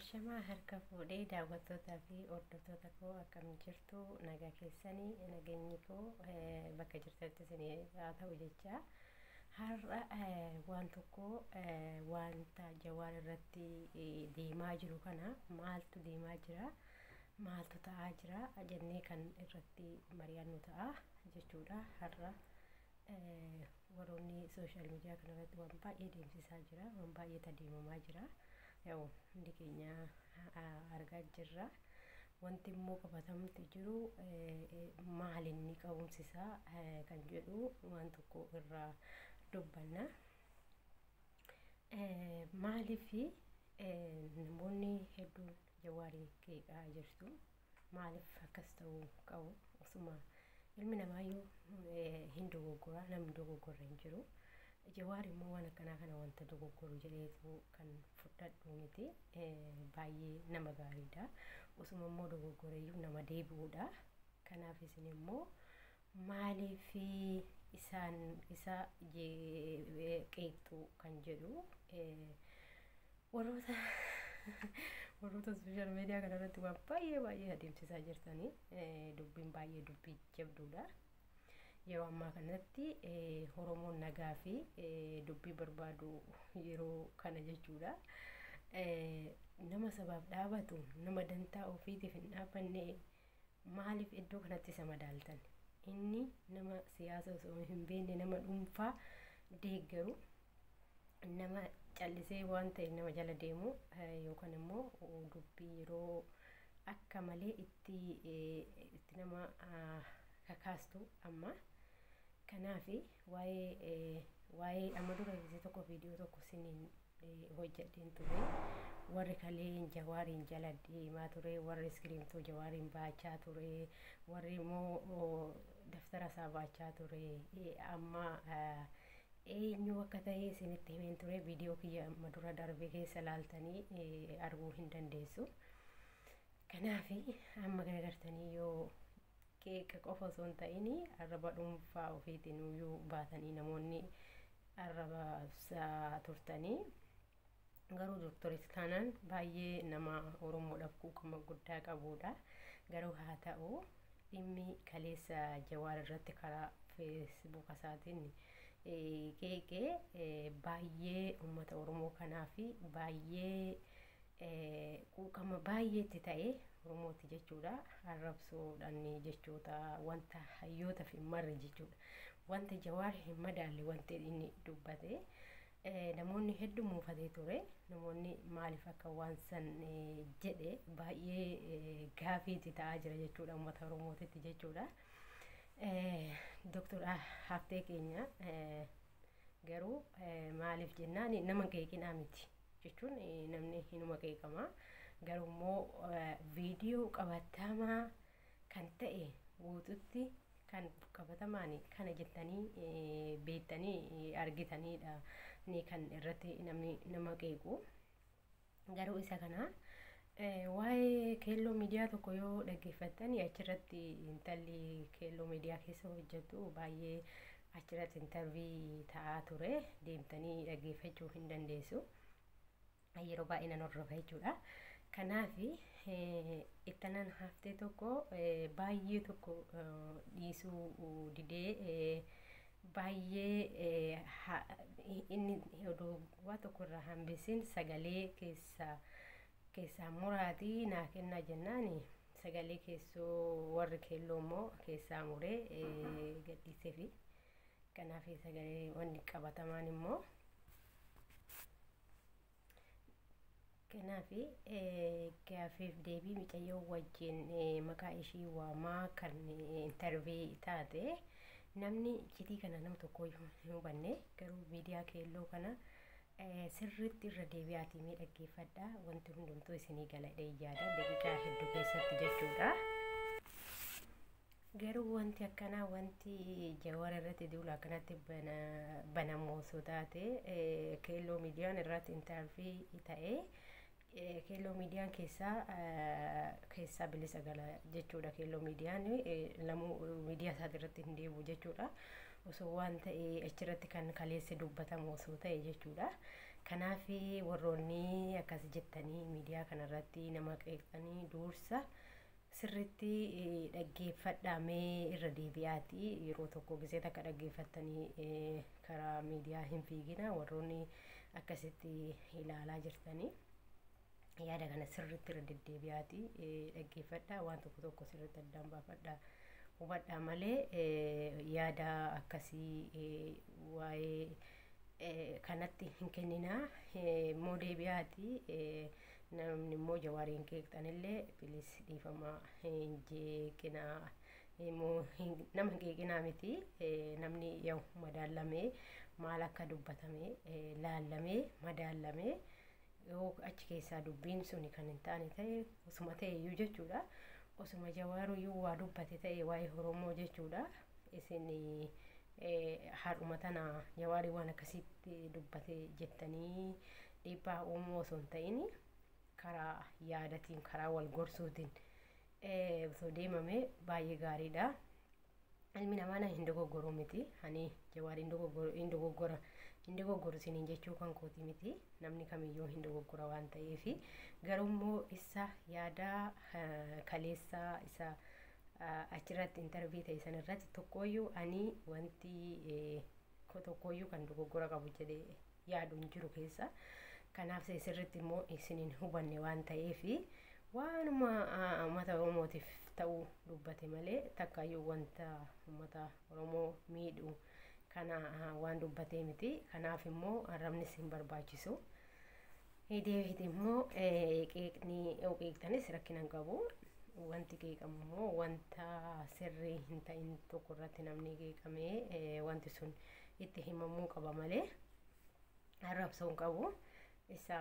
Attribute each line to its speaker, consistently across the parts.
Speaker 1: Ashamaa harka fuudhee daawwattootaa fi hordoftoota koo, akkam jirtu? Nagaa keessanii? Nageenyi koo bakka jirtanitti isin haa ta'u jecha. Har'a waan tokko, wanta Jawaar irratti deemaa jiru kana, maaltu deemaa jira, maaltu ta'aa jira jennee kan irratti mari'annu ta'a jechuudha. Har'a warroonni social media kanarratti waan baay'ee deemsisaa jira, waan baay'eetu adeemamaa jira. Yaa'u hundi keenya argaa jirra. Wanti immoo qabatamti jiru maal, inni qabumsisaa kan jedhu waan tokko irraa dubbanna. Maaliif namoonni hedduun Jawaarii qeeqaa jirtu? Maaliif akkas ta'uu qabu? Osuma ilmi namaayyuu hin dogoggora, namni dogoggorra hin jiru. Jawaar immoo waan akkanaa kana wanta dogoggoru jedheetu kan fudhadhu miti. Baay'ee nama gaariidha. Osuma immoo dogoggoreyyuu nama deebi'uudha. Kanaaf isin immoo maaliif isaan isa qeeqxu kan jedhu, warroota social media kanarratti waan baay'ee baay'ee adeemsisaa jirtanii, dubbiin baay'ee dubbii jabduudha. Yeroo ammaa kanatti Oromoon nagaa fi dubbii barbaadu yeroo kana jechuudha. Nama sabaaf dhaabatu, nama dantaa ofiitiif hin dhaabbanne maaliif iddoo kanatti isa madaaltan? Inni nama siyaasa osoo hin beekne nama dhuunfaa deeggaru, nama callisee waan ta'e nama jala deemu, yookaan immoo dubbii yeroo akka malee itti nama kakaastu amma. Kanaaf waa'ee amma dura gisee tokko viidiyoo tokko isiniin hojjedheen ture. Warri kaleen Jawaariin jala deemaa ture, warri iskiriimtuu Jawaariin baachaa ture, warri immoo daftara isaa baachaa ture. Amma eenyu akka ta'e isinitti himeen ture, viidiyoo kiyya amma dura darbe keessa laaltanii arguu hin dandeessu. Kanaaf amma garagartanii yoo qeeqa qofa osoo hin ta'in arraba dhuunfaa ofiitiin iyyuu baatanii namoonni arraba turtanii, garuu Dooktoris taanaan baay'ee nama Oromoodhaaf quuqama guddaa qabudha. Garuu haa ta'u, dhimmi kaleessa Jawaar irratti karaa Feesbuuka isaatiin qeeqee baay'ee uummata Oromoo kanaa fi baay'ee quuqama baay'eetti ta'e Oromooti jechuudha. Arrabsoodhaan jechoota wanta hayyootaaf hin marre jechuudha. Wanta Jawaar hin madaalle wanti inni dubbate. Namoonni hedduu muufatee ture. Namoonni maaliif akka waan san jedhe baay'ee gaafiitti ta'aa jira jechuudha uummata Oromootitti jechuudha. Dooktor Haftee keenya garuu maaliif jennaan, nama qeeqinaa miti jechuun namni hinuma qeeqama. Garuu immoo viidiyoo qabatamaa kan ta'e, guututti kan qabatamaan kana jettanii beektanii argitanidha ni kan irratti namni nama qeequ. Garuu isa kana waa'ee Keelloo Miidiyaa tokko yoo dhaggeeffattan, achirratti intalli Keelloo Miidiyaa keessa hojjettu baay'ee achirratti interview ta'aa ture, deemtanii dhaggeeffachuu hin dandeessu. Yeroo baay'ee nan hordofa jechuudha. Kanaaf ittanan Haftee tokko baay'ee tokko dhiisuu didee, baay'ee inni oduu waa tokko irraa hambisiin sagalee keessaa keessaa muraatii naa kennaa jennaan, sagalee keessoo warri Keelloo immoo keessaa muree gadhiisee fi kanaaf sagalee wanni qabatamaan immoo. Kanaaf gaaffiif deebii mucayyoo wajjin maqaa ishii waamaa kan interview taate, namni iccitii kana nama tokko hin hubanne. Garuu miidiyaa Keelloo kana sirriitti irra deebi'aatii mee dhaggeeffadhaa, wanti hundumtuu isinii galadhee yaada daqiiqaa hedduu keessatti jechuudha. Garuu wanti akkanaa, wanti Jawar irratti duula akkanatti banamu osoo taate, Keelloo Miidiyaan irratti interview ta'ee, Keelloo Miidiyaan keessaa bilisa gala jechuudha. Keelloo Miidiyaan lamuu miidiyaa isaati irratti hin deebi'u jechuudha. Osoo waan ta'e achirratti kan kaleesse dubbatamu osoo ta'e jechuudha. Kanaaf warroonni akkas jettanii miidiyaa kanarratti nama qeeqxanii dursa sirriitti dhaggeeffadhaa, mee irra deebi'aati. Yeroo tokko gisee takka dhaggeeffattanii karaa miidiyaa hin fiigina. Warroonni akkasitti ilaalaa jirtanii yaada kana sirriitti irra deddeebi'aati dhaggeeffadhaa, waan tokko tokko sirriitti addaan baafadhaa, hubadhaa malee yaada akkasii waa'ee kanatti hin kenninaa. Immoo deebi'aati, namni immoo Jawaariin qeeqxanillee please dhiifamaa, hin jeeqinaa, immoo nama hin qeeqinaa miti. Namni yoo madaallamee, maal akka dubbatame laallamee madaallamee, yoo achi keessaa dubbiin suni kan hin taane ta'e, osuma ta'e iyyuu jechuudha, osuma Jawaaruyyuu waa dubbate ta'e waa'ee Oromoo jechuudha, isin haadhuma tana Jawaarii waan akkasitti dubbate jettanii dhiibbaa uumuu osoo hin ta'in, karaa yaadatiin, karaa wal gorsuutiin osoo deemame baay'ee gaariidha. Ilmi namaa na hin dogoggoru miti. Ani Jawaar hin dogoggora, hin dogoggoru isiniin jechuu kan kooti miti. Namni kamiyyuu hin dogoggora waan ta'eef, garuu immoo isa yaada kaleessaa isa achirratti interview ta'e sanarratti tokkooyyuu ani wanti tokkooyyuu kan dogoggora qabu jedhee yaadu hin jiru keessa. Kanaaf sirriitti immoo isiniin hubanne waan ta'eef, waanuma uummata Oromootiif ta'uu dubbate malee takkaayyuu wanta uummata Oromoo miidhu kana waan dubbatee miti. Kanaaf immoo arrabnis hin barbaachisu. Deebiiti immoo qeeqni yoo qeeqtanis rakkina hin qabu. Wanti qeeqamu immoo wanta sirrii hin ta'in tokko irratti namni qeeqamee wanti sun itti himamuu qaba malee arrabsuu hin qabu. Isa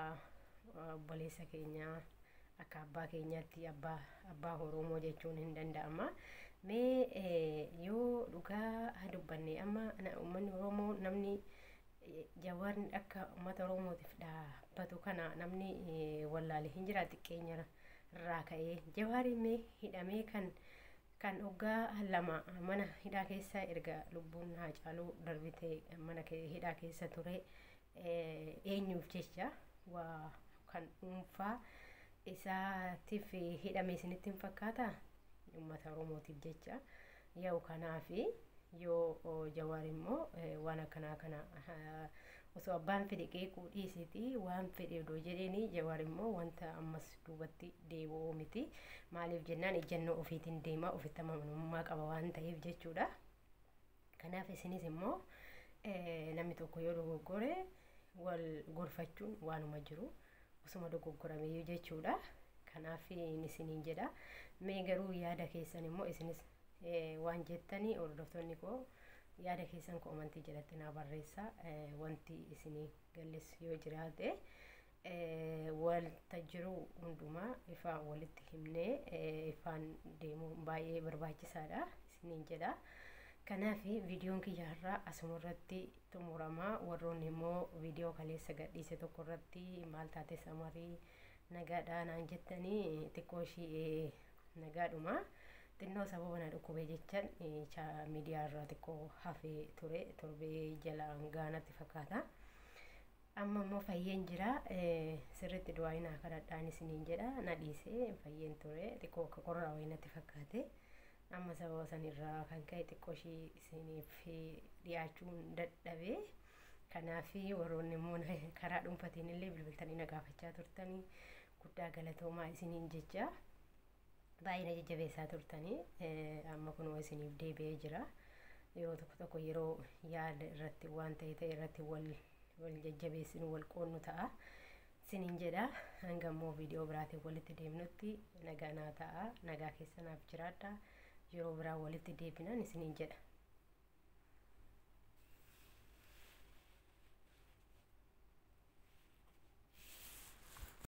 Speaker 1: obboleessa keenyaa akka abbaa keenyaatti, abbaa Oromoo jechuun hin danda'ama. Mee yoo dhugaa dubbanne, amma uummanni Oromoo, namni Jawaarni akka uummata Oromootiif dhaabbatu kana namni wallaale hin jira. Xiqqeenya irraa ka'ee Jawaari mee hidhamee kan waggaa 2 mana hidhaa keessa, erga lubbuun Haacaaluu darbite mana hidhaa keessa ture, eenyuuf jecha? Waa kan dhuunfaa isaatiif hidhame isinitti hin fakkaata? Uummata Oromootiif jecha. Yoo kanaaf yoo Jawaar immoo waan akkanaa kana osoo abbaan fedhe qeequu dhiisiti, waan fedhe odoo jedheeni, Jawaar immoo wanta ammas duubatti deebi'uu miti. Maaliif jennaan, ejjennoo ofiitiin deema, ofitti amanamummaa qaba waan ta'eef jechuudha. Kanaaf isinis immoo namni tokko yoo dogoggore wal gorfachuun waanuma jiru, osuma dogoggorameeyyuu jechuudha. Kanaaf isiniin jedha. Mee garuu yaada keessan immoo isinis waan jettanii, hordoftoonni koo, yaada keessan comment jalatti naa barreessaa. Wanti isinii galles yoo jiraate, wanta jiru hundumaa ifaan walitti himnee ifaan deemuun baay'ee barbaachisaadha isiniin jedha. Kanaaf viidiyoon kiyya har'aa asuma irratti xumuramaa. Warroonni immoo viidiyoo kaleessa gadhiise tokko irratti maal taate samarii, nagaadhaa naan jettanii, xiqqoo ishii nagaadhuma. Xinnoo sababa na dhukkubee jechan miidiyaa irraa xiqqoo hafee ture, torbee jalaan gaanatti fakkaata. Amma immoo fayyeen jira. Sirriitti du'aa naa kadhadhaan isiniin jedha. Na dhiisee fayyeen ture, xiqqoo akka qorraa wayii natti fakkaate. Amma sababa sanirraa kan ka'e xiqqoo ishii isiniif dhiyaachuun dadhabee. Kanaaf warroonni immoo karaa dhuunfatiin illee bilbiltanii na gaafachaa turtanii, guddaa galatoomaa isiniin jecha. Baay'ee na jajjabeessaa turtanii, amma kunoo isiniif deebi'ee jira. Yeroo tokko tokko yeroo yaada irratti, waan ta'e ta'e irratti wal wal jajjabeessinu, wal qoonnu ta'a isiniin jedha. Hanga immoo viidiyoo biraatiin walitti deemnutti nagaa naa ta'a, nagaa keessanaaf jiraadha. Yeroo biraa walitti deebinan isiniin jedha.